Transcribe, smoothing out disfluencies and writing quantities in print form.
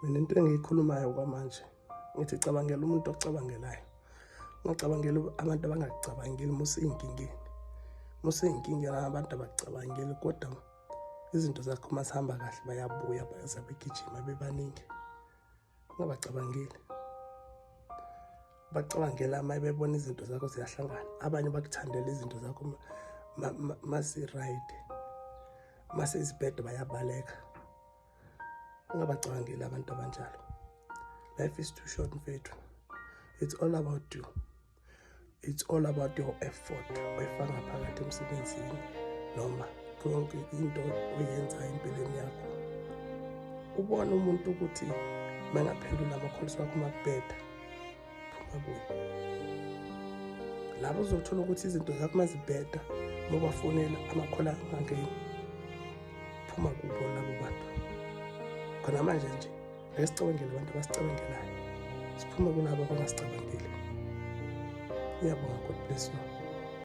Mina into engiyikhulumayo kwamanje ngithi cabangela umuntu ocabangelayo, ungacabangeli abantu abangakucabangeli uma usey'nkingeni. Uma usey'nkingeni abantu abakucabangeli, kodwa izinto zakho uma zihamba kahle bayabuya baza begijima bebaningi. Ungabacabangeli, bacabangela uma bebona izinto zakho ziyahlangana. Abanye bakuthandela izinto zakho masi-right, masezibhede bayabaleka. Ungabacabangeli abantu abanjalo. Life is too short mfethu. It's all about you, it's all about your effort oyifaka ngaphakathi emsebenzini noma yonke into oyenzayo empilweni yakho. Ubona umuntu ukuthi mangaphendula ama-calls wakho makubheda, phuma kuye. Labo uzothola ukuthi izinto zakho mazibheda, mobafonela ama-call angangeni, phuma kubo labo bantu. Khona manje nje ake sicabangele abantu abasicabangelayo, siphume kulabo abangasicabangeli. Ngiyabonga, God bless you.